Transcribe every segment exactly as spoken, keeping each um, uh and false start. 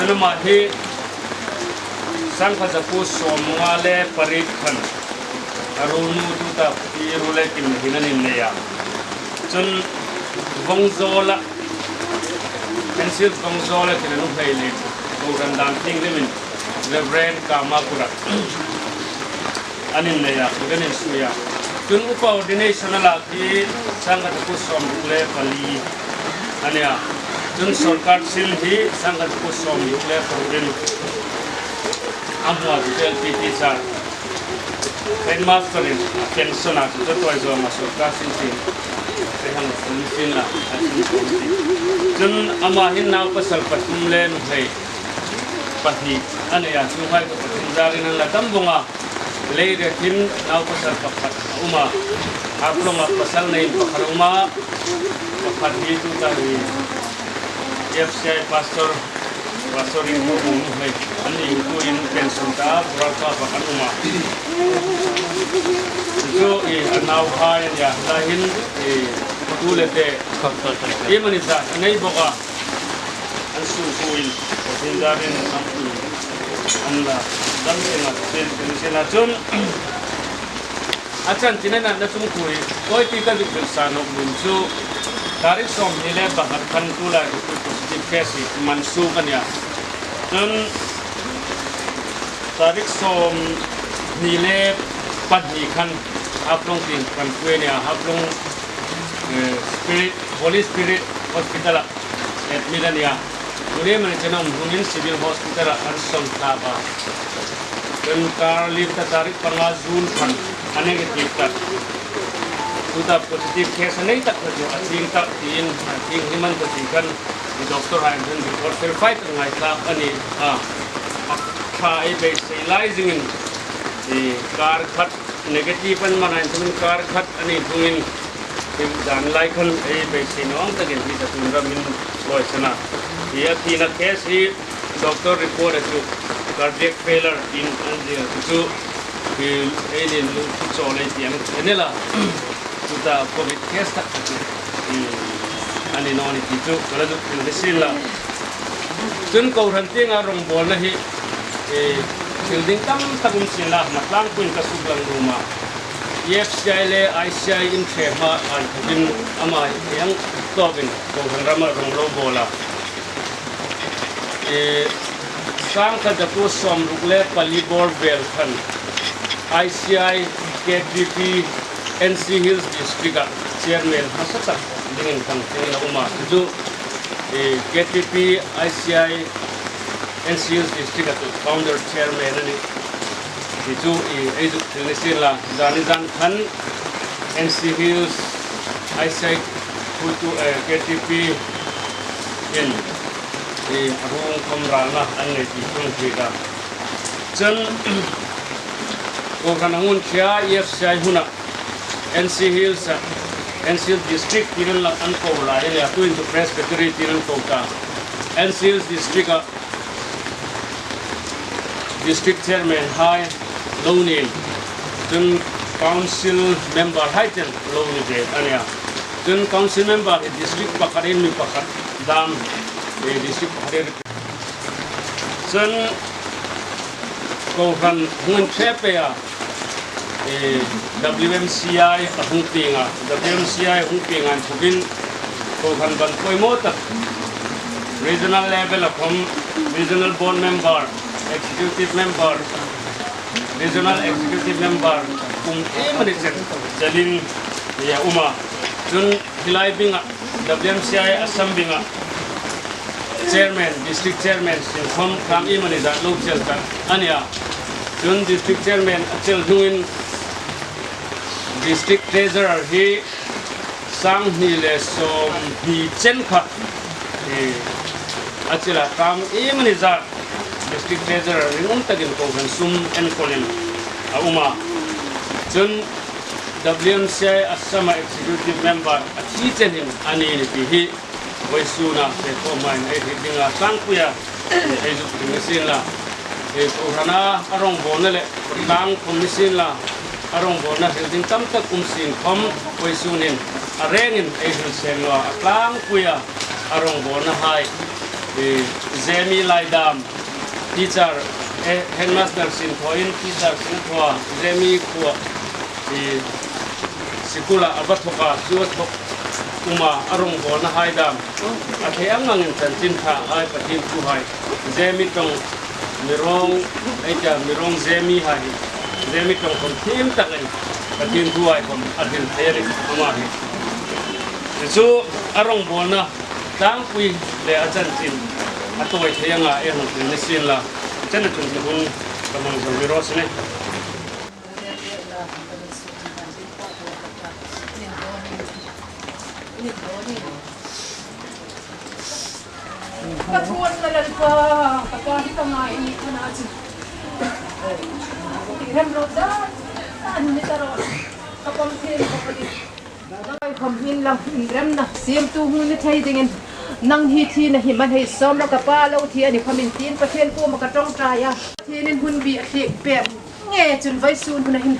Ama hi sangkhat zakuo sawmnga le pariet khan a ruolnu tuta Pi Ruolkim hin an innei a. Chun Vawngzawla, Pencil Vawngzawla khin a nuhmei le kohran dan thienghlimin Reverend Kamakura an innei a, an insui a. Chun upa ordination a lak hi sangkhat zakuo sawmruk le pali a nih a. Chun sawrkar sil hi sangkhat zakuo sawmruk le parukin a hmu a, chu L P teacher, headmaster-in a pension a, chu chu tuoi zawnga sawrkar sil ti ei hang sawm sin la, a sin sawm ti. Chun ama hin nau pasal pathum le nuhmei pahni a nei a, chuonghai chu pathum zarin an la dam vawng a. Leirekin nau pasal pakhat a um a. Haflonga pasal nei pakhat a um a. Pakhat hi tuta hi F C I pastor, pastor in hmu hmu hei. An inkuin pension ta, burak ta pakhat a um a. Chu, eh, a nauhai a nih a. Lai hin, eh, tu le te, iemani zat a nei bawk a. An sungkuoin, Pathien zarin an, an la dam seng a, sel, sel, sel a chun. A chanchin a natna sungkuoi, koi ti ka zuk hril sa nawk nuom chu, tarik sawmhni le pakhat khan tu lai positive case hi man suok a nih a. Chun, tarik sawmhni le pahni khan Haflong tieng kan pui a nih a, Haflong, eh, Spirit, Holy Spirit Hospital-a admit a nih a. Tuhin iemani chen a um hnungin Civil Hospital-a an sawm thlak a. Chun kar liem ta tarik panga June khan a negative tak, tuta positive case a nei tak kha chu a thieng tak tiin, a thienghlim an ta ti khan, i doctor-hai hin report fel fai tak ngai thlak a nih a. A ṭha ei beisei lai zingin, i kar khat negative an man a, chun kar khat a ni hnungin, i dan lai khan ei beisei naw ang takin hi ta tun ramin lawi san a. I a tina case hi doctor report-a chu cardiac failure tiin an zir chu, i ei nin lu chu chaw lei ti ang en la. Tuta covid case tak chu, i a ni naw ni ti chu ka la zuk hril ni sien la. Chun kohran tienga rongbawlna hi, eh, thil ding tam tak um sien la, hma tlangpuiin ka suklang nuom a. F C I le I C I inṭhe hma inthokin ama hi ang tawkin kohran rama rong lo bawl a. Eh, sangkhat zakuo sawmruk le pali bawr vel khan I C I, K T P, N C Hills District-a chairman hmasa tak dingin kan tel a um a. Chu, eh, K T P, I C I, N C Hills District-a chu founder chairman a nih. Hi chu, eh, ei zuk hril ni sien la, zani zan khan N C Hills I C I khu chu, eh, K T P in, eh, a ruong khawm ralna an nei ti hung hriet a. Chun, kohran a hung ṭhe a, F C I huna N C Hills-a, N C Hills District tiin an la, an ko lai a nih a, tuhin chu Presbytery tiin an ko ta. N C Hills District-a District Chairman-hai lo nin, chun Council Member-hai chen lo ni ve a nih a. Chun Council Member hi District pakhatin mi pakhat dam, eh, District pakhatin. Chun kohran hung ṭhe pei a, eh, W M C I a hung pieng a, W M C I a hung pieng a inthokin kohran ban poimaw tak, regional level-a khawm, regional board member, executive member, regional executive member, um, iemani chen chelin, eh, a um a. Chun hi lai binga W M C I Assam binga chairman, district chairman sin khawm khang iemani zat lo chel tak a nih a. Chun district chairman a chel hnungin district treasurer hi sanghni le sawmhni chen kha, eh, a chel a, khang iemani zat district treasurer ringum takin kohran sum enkawlin a um a. Chun W M C I Assam-a executive member a thi chenin a ni ni ti hi vawisuna fe khawm mai ei hriet dinga tlangpuia ei zuk hril ni sien la. Ei kohrana a rongbawlna le tlang khawm ni sien la, a rongbawlna hril ding tam tak um sien khawm vawisunin a rengin ei hril seng naw a, a tlangpuia a rongbawlnahai Zemi lai dam, teacher, eh, headmaster sin thawin, teacher sin thawa, Zemi khuoa, eh, sikula a va thawka, chu a thawk uma a rawngbawlna hai dam. A thei ang angin chanchin ṭha hai Pathien thu hai. Zemi ṭawng, mi rawng, ei ta, mi rawng Zemi hai. Zemi ṭawng khawm thiem takin Pathien thu hai khawm a hril thei a nih ama hi. Chu a rawngbawlna tlangpui le a chanchin a tawi thei anga ei hang hril ni sien la. Chen a chun hun ka hmang zo ni raw se. Ka thuan na Lalpa, ka pa hi ka ngai ni ka na chu. Rem ro da, an ni ta ro. Ka pam thiem ka pa ni. Ngai khom hin lang inremna siemtu hmu ni thei dingin, nang hi thina hi man hei sawm la ka pa lo thi a ni khomin tiin Pathien kuoma ka ṭawngṭai a. Pathienin hun bi a hliek pek nge chun vawisun huna hin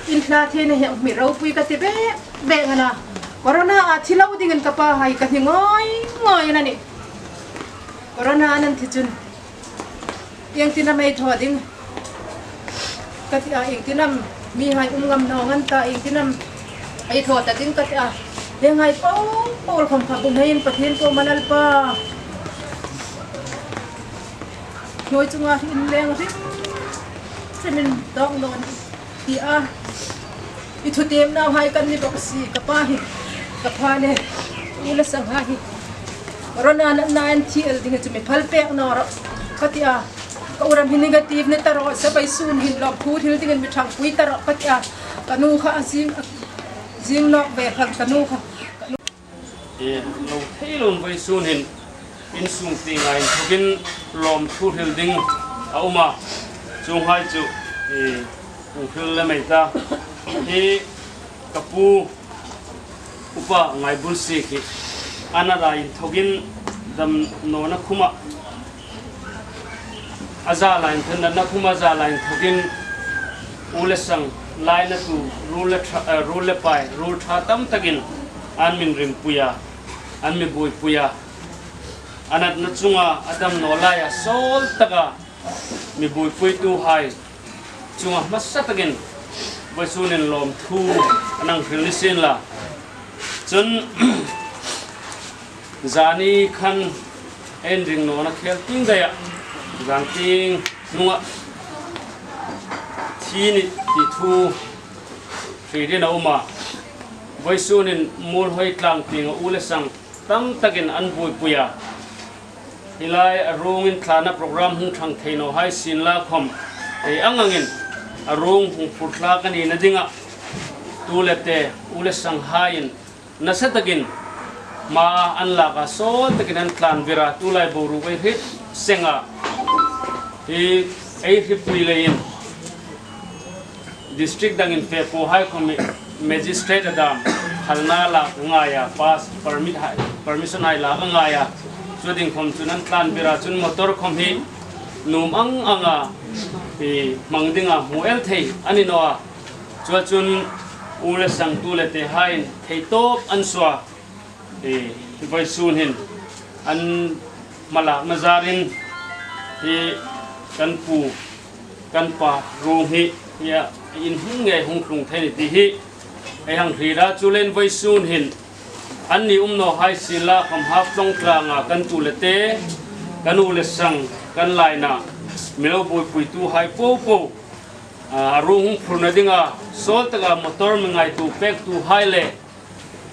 inhla theina hi mi ropui ka ti bek bek a na. Corona a thi lo dingin ka pa hai ka hni ngoi ngoi a nih. Corona a nan thi chun iengtin am ei thaw ding ka ti a, iengtin am mi hai um ngam naw ngan ta, iengtin am ei thaw ta ding ka ti a. Hieng hai po po khom kha bu hmeiin Pathien kuoma Lalpa hnuoi chunga inleng hrim hrimin dawng naw ni ti a. I thutiemnau hai kan ni bawk si, ka pa hi, ka pa le u le sang hai hi Corona natna an thi el ding chu mi phal pek naw rawh ka ti a. Ka u ram hi negative ni ta rawh se, vawisun hin lawmthu hril dingin mi ṭhangpui ta rawh ka ti a. Ka nu kha a zing, zing nawk ve khan ka nu kha. E, lo thei loin vawisun hin insung tienga inthokin lawmthu hril ding a um a. Chuonghai chu, e, hung hril lem ei ta. Hi ka pu Upa Ngaibulsik hi a nata inthokin damnawna khuma a zala inthawkin, natna khuma zala inthokin u le sang, lainatu, ruol le ṭha, eh, ruol le pai, ruol ṭha tam takin an mi rinpui a, an mi buoipui a. A natna chunga a damnaw laia sawl taka mi buoipuituhai chunga hmasa takin vawisun hin lawmthu a hang hril ni sien la. Chun zani khan ei ringnawna khel tieng daia, zan tieng hnunga thi ni ti thu hriet dingin a um a. Vawisun hin Muolhoi tlang tienga u le sang tam takin an buoipui a. Hi lai a ruong inthlana program hung ṭhang thei naw hai sien la khom, ei ang angin a ruong hung phur thlak a nina dinga tu le te, u le sanghaiin nasa takin hma an lak a, sawl takin an tlan vir a, tu lai boruok ei hriet seng a. Hi ei hripui leiin district dangin fe po hai khom magistrate-a dam halna lak a ngai a, pass permit hai, permission hai lak a ngai a. Chu ding khom chun an tlan vir a, chun motor khom hi nuom ang anga, e, hmang dinga hmu el thei a ni naw a. Chu chun u le sang tu le tehaiin thei tawp an suo a. E, vawisun hin an hmalakna zarin hi kan pu, kan pa ruong hi, hi a inhung ngei hung tlung thei ni ti hi ei hang hriet a. Chuleiin vawisun hin anni um naw hai sien la khom Haflong tlanga kan tu le te, kan u le sang, kan lainat mi lo buoipuituhai po po, a, a ruong hung phurna dinga sawl taka motor mi ngaituo pektuhai le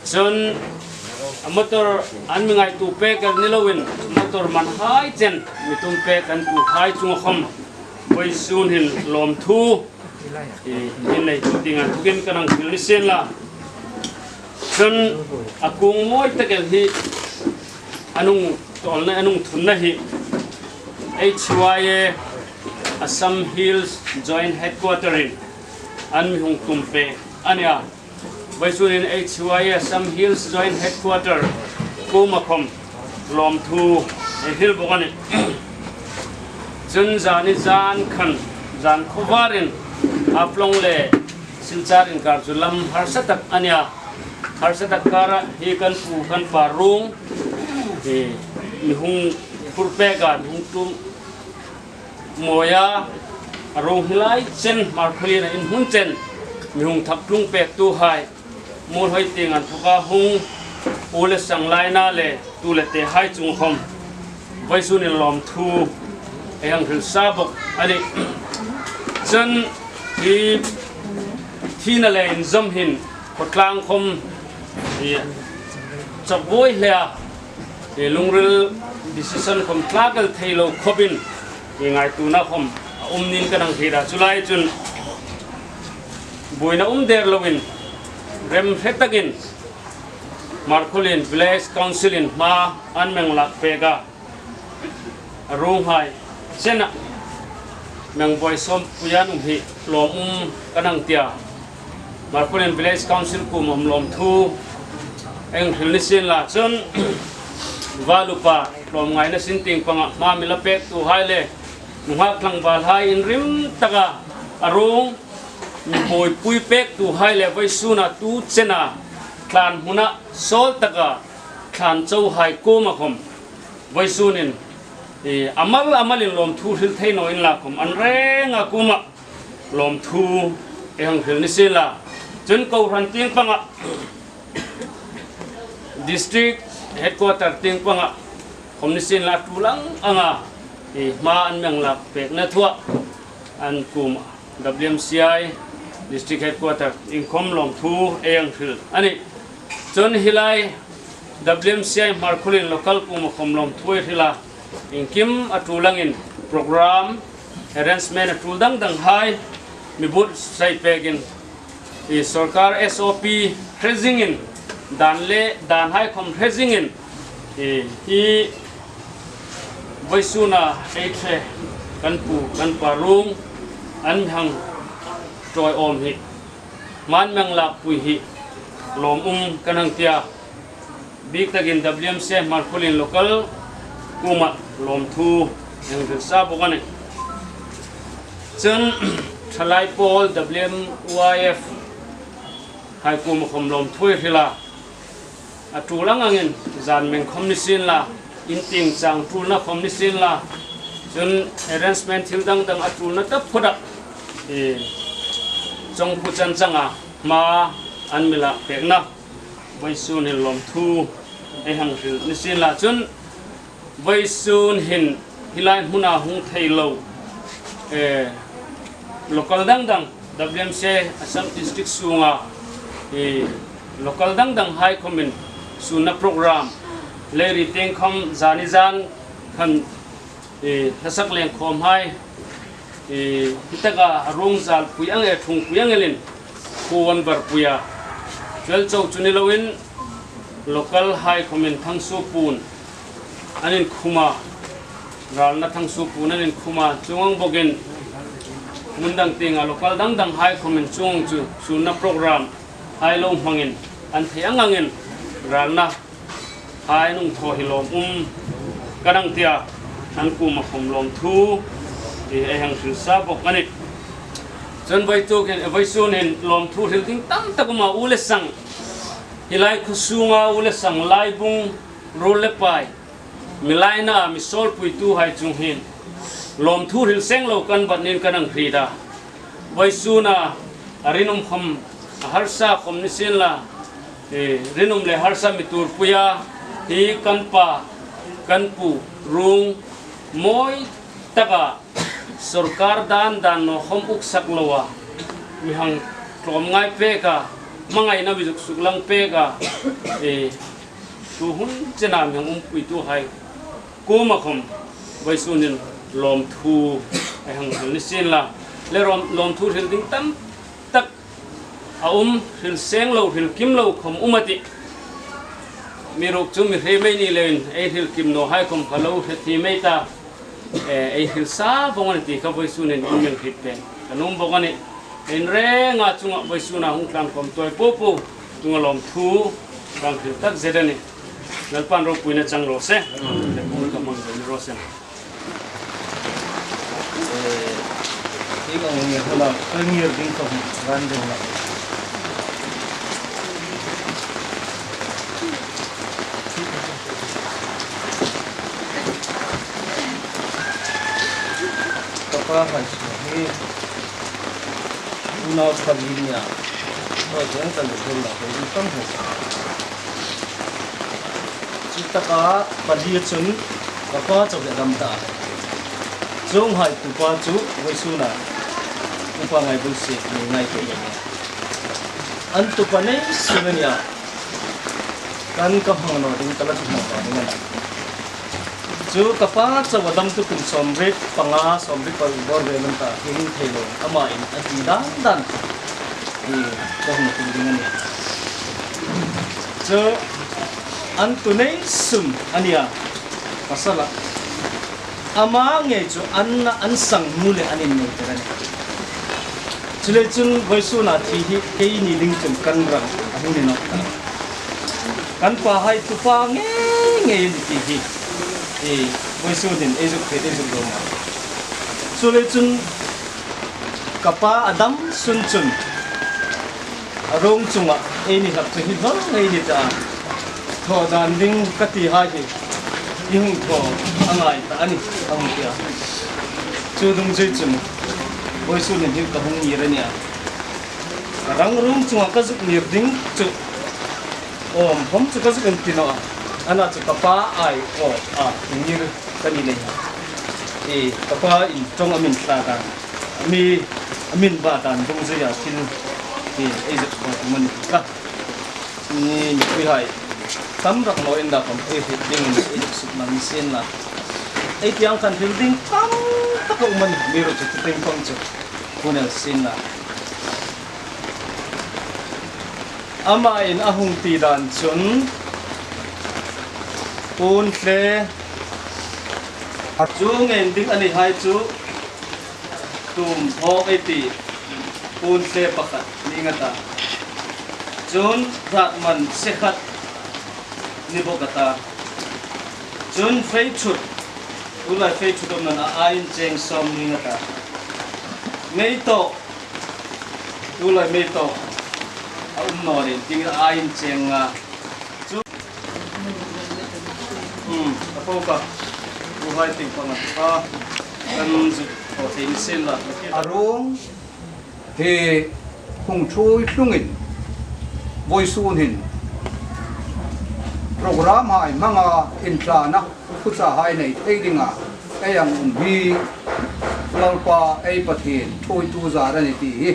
chun a motor an mi ngaituo pek el ni loin motor man hai chen mi tum pek an tuhai chunga khom vawisun hin lawmthu, e, inneitu tienga inthokin kan hang hril ni sien la. Chun a kuong mawi tak el hi a nung tawlna, a nung thunna hi H Y A Assam Hills Joint Headquarter-in an mi hung tum pek a nih a. Vawisun hin H Y A Assam Hills Joint Headquarter kuoma khom lawmthu ei hril bawk a nih. Chun zani zan khan, zan khawvarin Haflong le Silchar inkar chu lam harsa tak a nih a. Harsa tak kara hi kan pu kan pa ruong, e, mi hung Purpek an hung tum mawia, a ruong hi lai chen Hmarkhawlien a inhmun chen mi hung thak tlung pektuhai, muolhoi tieng an thawka hung u le sang laina le tu le tehai chung khom vawisun hin lawmthu ei hang hril sa bawk a nih. Chun hi thina le inzawm hin khawtlang khom hi chawk buoi hle a, hi lungril decision khom tlak el thei lo khawpin hi ngaituona khom a um niin kan hang hriet a, chu lai chun buoina um der loin rem hre takin Hmarkhawlien Village Council-in hma an mi hang lak pek a, a ruonghai chena mi hang buoi sawmpui an um hi lawmum kan hang ti a, Hmarkhawlien Village Council kuoma lawmthu ei hang hril ni sien la, chun Valupa hlawmngaina sin tieng panga hma mi la pektuhai le nunghak tlangvalhai inrim taka a ruong mi buoipui pektuhai le vawisuna tu chena thlan hmuna sawl taka thlan chohai kuoma khom vawisunin, eh, a mal a malin lawmthu hril thei naw inla khom an renga kuoma lawmthu ei hang hril ni sien la. Chun kohran tieng panga, district headquarter tieng panga khom ni sien la, a tul ang anga, eh, hma an mi hang lak pekna thua an kuoma W M C I district headquarter iengkhom lawmthu ei hang hril a nih. Chun hi lai W M C I Hmarkhawlien local kuoma khom lawmthu ei hril a, iengkim a tul angin program arrangement a tul dang danghai mi buotsai pekin, hi sawrkar S O P hre zingin, dan le danhai khom hre zingin, hi, hi vawisuna ei ṭhe kan pu kan pa ruong an mi hang ṭawiawm hi, hma an mi hang lakpui hi lawmum kan hang ti a, bik takin W M C I Hmarkhawlien local kuoma lawmthu ei hang hril sa bawk a nih. Chun Thalai Pawl W M Y F hai kuoma khom lawmthu ei hril a, a tul ang angin zan meng khom ni sien la, in tieng chang tulna khom ni sien la, chun arrangement thil dang dang a tulna taphawta, eh, chawngpu chan changa hma an mi lak pekna vawisun hin lawmthu ei hang hril ni sien la, chun vawisun hin hi lai hmuna hung thei lo, eh, local dang dang, W M C I Assam District sunga, eh, local dang danghai khomin sunna program, Leiri tieng khom zani zan khan, eh, hlasak leng khawmhai, eh, hi taka a ruong zalpui ang e, ṭhungpui ang elin khuo an varpui a. Chu el chau chu ni loin local hai khomin thangsuo puon an inkhum a, ralna thangsuo puon an inkhum a, chuong ang bawkin hmun dang tienga local dang danghai khomin chuong chu sunna program hai lo hmangin an thei ang angin ralna hai an hung thaw hi lawmum kan hang ti a, an kuoma khom lawmthu ei hang hril sa bawk a nih. Chun vawituk hin, vawisun hin lawmthu hril ding tam tak a um a, u le sang, hi lai khuo sunga u le sang, laibung, ruol le pai, mi laina mi sawlpuituhai chung hin lawmthu hril seng lo kan bat niin kan hang hriet a. Vawisuna a rinum khom, a harsa khom ni sien la, eh, rinum le harsa mi tuorpuia hi kan pa kan pu ruong mawi taka sawrkar dan dan naw khom uksak loa mi hang tlawmngai peka, hmangaina mi zuk suklang peka, eh, tu hun chena mi hang umpuituhai kuoma khom vawisun hin lawmthu ei hang hril ni sien la. Le lawm, lawmthu hril ding tam tak a um, hril seng lo, hril kim lo khom um a tih. Mi ruok chu mi hre mei ni leiin ei hril kim nawhai khom kha lo hre thiem ei ta. Eh, ei hril sa vawng a nih ti kha vawisun hin in mi hriet pek ka nuom bawk a nih. Ei renga chunga vawisuna hung tlan khom tuoi po po chunga lawmthu kan hril takzet a nih. Lalpan ropuina chang raw se. Le pu ka hmang raw se. Eh, i ka ngei hala ka ngir ding ka hung ran ding la. Pa hai chu hi unau pali nia. Hoi, hieng kan lut hlak hlak hi tam hmasa. Chu taka pali chun ka pa chau hi a dam ta. Chuonghai tupa chu vawisuna upa ngai bul si ni ngai ke ni. An tupa nei sun a nia. Kan ka hmang naw ding, ka la thu hmang naw ding a nih. Chu ka pa chau a dam tu kum sawmriet panga, sawmriet pali bawr vel an ta, hieng thei lo, ama in a ti dan dan. Hi, ka hung tum ding a nih. Chu an tu nei sun a nia, pasala. Ama ngei chu an, an sang hmu le an innei tir a nih. Chuleiin chun vawisuna thi hi keini ding chun kan rang a hung ni nawk ta. Kan pa hai tupa ngei ngei a nih ti hi. E, vawisun hin ei zuk phet, ei zuk dawng a. Chuleiin chun ka pa a dam sun chun a ruong chunga eini hlak chu hi hlawm ei ni ta. Thaw dan ding ka ti hai hi i hung thaw a ngai ta a nih, a hung ti a. Chu dungzui chun vawisun hin hi ka hung ngir a nih a. Ka rang ruong chunga ka zuk ngir ding chu awm khom chu ka zuk en ti naw a. Ana chu ka pa ai aw a ngir ka ni lei. E, ka pa in ṭawng a min tla dan, a mi, a min ba dan dungzuia thil hi ei zuk ba tum a ni ka. Ni, mipui hai tam rak naw inla khom ei hriet dingin ei zuk suk nang sien la. Ei tieng khan hril ding tam tak a um a nih, amiruokchu chu teng pang chu hun el sien la. Ama in a hung ti dan chun, puon hle, a chu ngen ding a ni hai chu, tum phawk ei ti, puon hle pakhat ni nga ta. Chun hrat man se khat ni bawk a ta. Chun fei thut, tulai fei thut awmna'n a aiin cheng sawm ni nga ta. Mei tawk, tulai mei tawk a um naw lei, tin a aiin cheng nga. Chu, hmm, a po ka, u hai ting pang a, a, kan zuk thaw thei ni sien la. A ruong hi hung ṭhuoi tlungin, vawisun hin program hai hmanga inthlana thuchah hai nei thei dinga ei hang um hi Lalpa ei Pathien ṭhuoitu zar a nih ti hi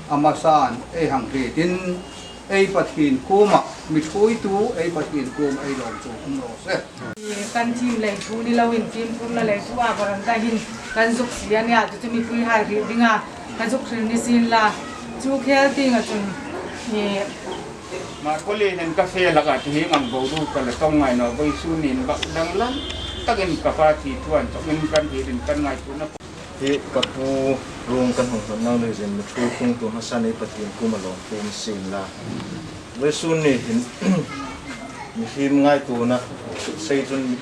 a hmasan ei hang hrietin, ei Pathien kuoma mi ṭhuoitu ei Pathien kuoma ei lawmthu um raw se. Kan thim lei thu ni loin, fimkhurna lei thu a varanda hin kan zuk sie a nih a, chu chu mipui hai hriet dinga ka zuk hril ni sien la. Chu khel tienga chun, e, Markoli nen ka fe laka ti hi ngang bo du ka la tawng ngai naw, vawisun hin bak danglam takin ka pa thi thu an chawkin kan hi rin kan ngaituona. Hi ka pu ruong kan hung hnawt nang leiin mi ṭhuoi tlungtu hmasan ei Pathien kuoma lawmthu um sien la. Vawisun ni hin mihriem ngaituona sei chun mi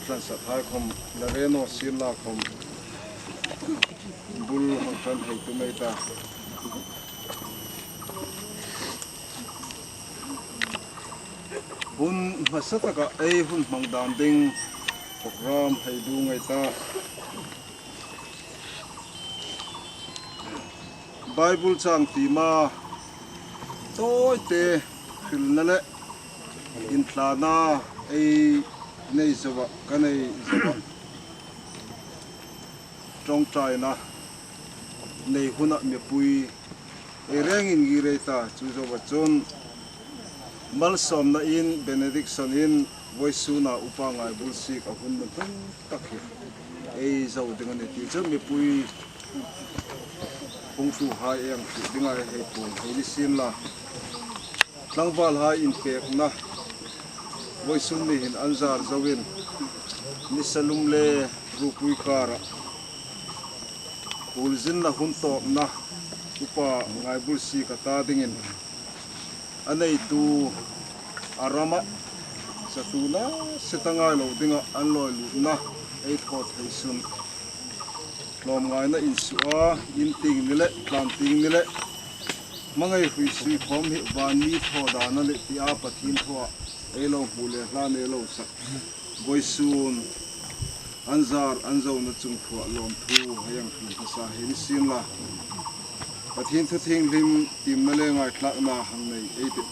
Tlan sat hai khawm la rei naw sien la khawm bul hang ṭan thei tum ei ta. Hun hmasa taka ei hun hmang dan ding program hei ding ei ta. Bible chang tima tawite hrilna le inthlana ei nei zoa, ka nei zoa, ṭawngṭaina nei huna mipui ei rengin ngir ei ta, chu zoa chun malsawmna in, benediction in, vawisuna Upa Ngaibulsik a hun nuhnung tak hi ei zo ding a nih ti chu mipui hungtuhai ei hang hril dinga ei hei puong hei ni sien la. Tlangvalhai inpekna vawisun ni hin an zar zoin nisa lum le ropui kara khuolzinna hun tawpna Upa Ngaibulsik a ta dingin a neitu a rama chatuona seta ngai lo dinga an lawi lutna ei thaw thei sun. Tlawmngaina insuoa, in tieng ni le, tlan tieng ni le, hmangai hrui sui khawm hi van mi thaw dan a nih tia Pathien thua ei lo hmu le hlan ei lo sak. Vawisun an zar an zona chung thua lawmthu hei hang hril hmasa hei ni sien la. Pathien thu thienghlim tiemna le ngaithlakna hang nei ei tih.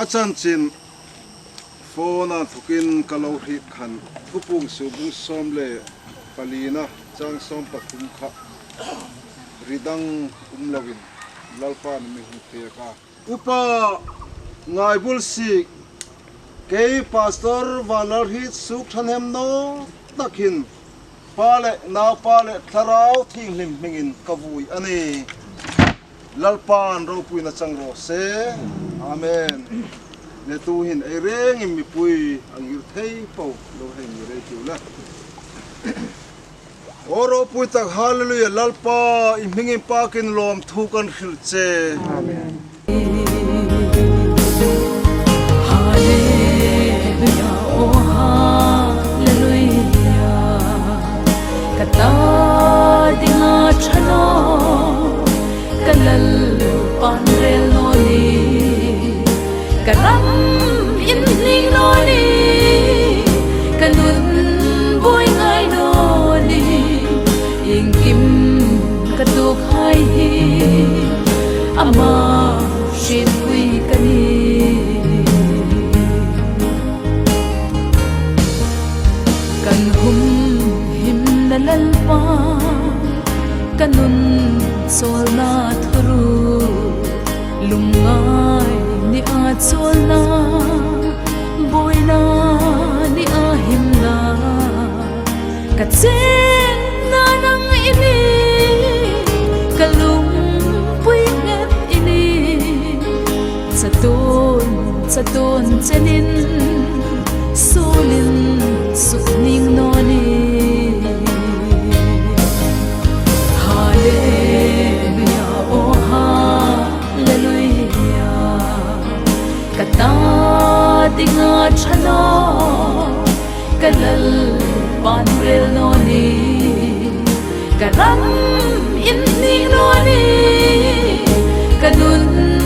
A chanchin phone-a inthokin ka lo hriet khan Thupuong Suo bung sawm le palina chang sawm pathum kha ri dang um loin Lalpan mi hung pek a. Upa Ngaibulsik, kei Pastor Vanlalhriet Suokṭhahnemnaw tak hin Pa le Naupa le Thlarau Thienghlim hmingin ka vui a nih. Lalpan ropuina chang raw se. Amen. Le tuhin ei rengin mipui a ngir thei po lo hei ngir ei tiu la. Aw ropui tak, hallelujah, Lalpa i hming inpakin lawmthu kan hril che. Amen. Hallelujah, oh hallelujah. Ka ta dinga ṭha naw, ka Lalpan rel naw ni. Ka ram inhning naw ni, ka nun buoi ngai naw ni. Iengkim ka tuokhai hi ama hrietpui ka nih. Kan humhimna Lalpa, ka nun chawlna thuruok, lungngai ni a chawlna, buoina ni a himna, ka chenna nang i nih, ka lungpui nghet i nih, chatuon chatuon chenin suolin sukning naw ni. Hallelujah, oh hallelujah. Ka ta dinga ṭha naw, ka Lalpan rel naw ni. Ka ram inhning naw ni,